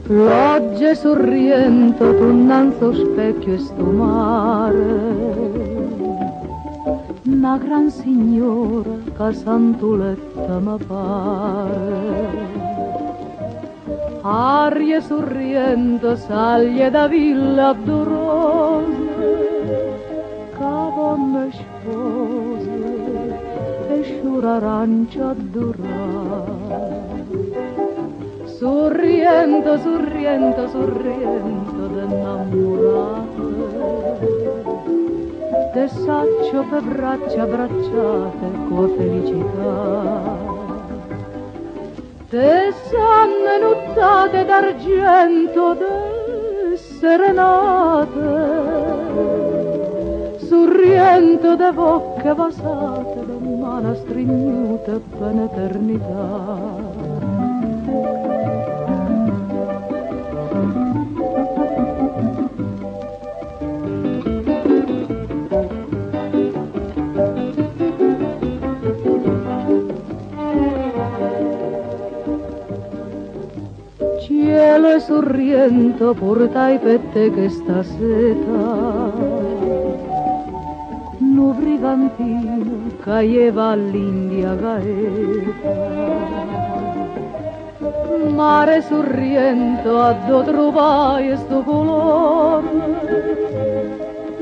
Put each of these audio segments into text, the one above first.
Logge 'e Surriento, tu 'nnanz' 'o specchio 'e stu mare, na gran signora ca Santuletta me pare. Aria 'e Surriento saglie da villa addurose ca vonno 'e spose e sciure 'arancio addurà. Surriento, Surriento, Surriento d' 'e 'nnammurate, te saccio pe braccia abbracciate cu 'a felicità. Te sanno 'e nuttate d'argiento d' 'e serenate, Surriento d' 'e vocche vasate, d' 'e mmane astrignute pe n'eternità. Cielo 'e Surriento purtai pe' te chesta seta, nu brigantino ca jeva all'India a Gaeta. Mare 'e Surriento addò truvaje stu culore,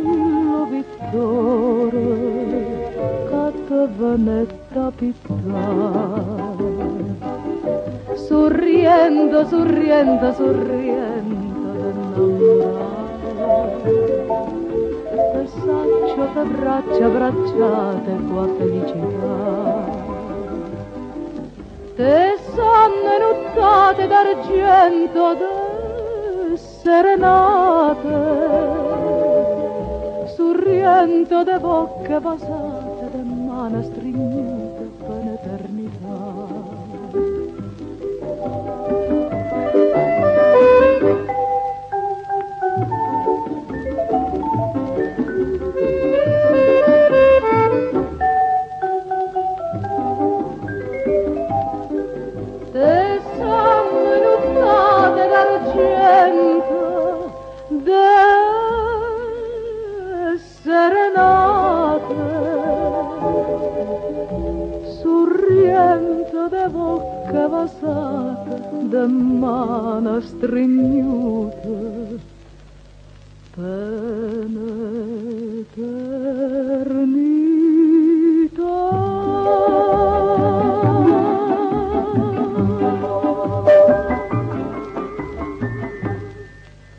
chillu pittore ca te venette a pittà. Surriento, Surriento, Surriento d' 'e 'nnammurate, te saccio pe braccia abbracciate cu 'a felicità. Te sanno 'e nuttate d'argiento d' 'e serenate, Surriento d' 'e vocche vasate, d' 'e mmane astrignute pe n'eternità. Te sanno 'e nuttate d'argiento d' 'e serenate, Surriento d' 'e vocche vasate, d' 'e mmane astrignute pe n'eternità.